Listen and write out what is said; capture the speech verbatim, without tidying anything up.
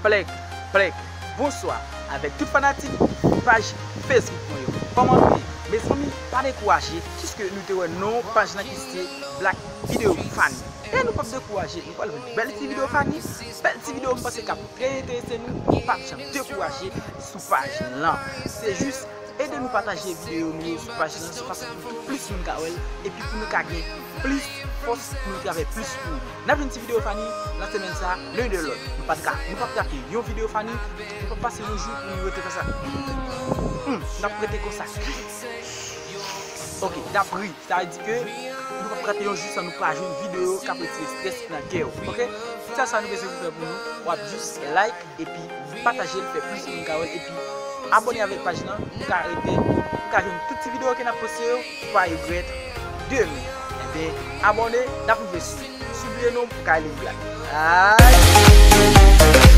Plèk, plèk, bonswa avèk tout fanatik paj Facebook mwen yo. Kòman nou ye? Mezanmi, pa dekouraje, jiske nou te wè non paj lan ki se Black Video Funny. E nou p ap dekouraje, nou pral jwenn bèl ti videyo funny, bèl ti videyo m panse k ap trè enterese nou, pa janm dekouraje sou paj lan. Se jis ede nou pataje videyo nou yo sou paj lan, se fason pou plis moun ka wè l, epi pou nou ka gen plis fòs pou nou travay plis pou ou. N ap jwenn ti videyo funny nan semèn sa, l'un de l'autre. Nou pa t ka, nou p ap rate yon videyo funny, nou p ap pase yon jou pou nou rete konsa. Hmm, n ap rete konsa. Ok, n ap ri. Sa vle di ke nou p ap rate yon jou san nou pa jwenn videyo k ap retire estrès nan kè w. Ok? Sèl sa nou bezwen pou fè pou nou, w ap jis like epi pataje l, fè plis moun ka wè l, epi abòne avèk paj lan pou ka rete, pou ka jwenn tout ti videyo ke n ap poste yo, ou pa regrèt demen. Enben, abòne, n ap rive sou, sou bliye non pou ka li black. Ay!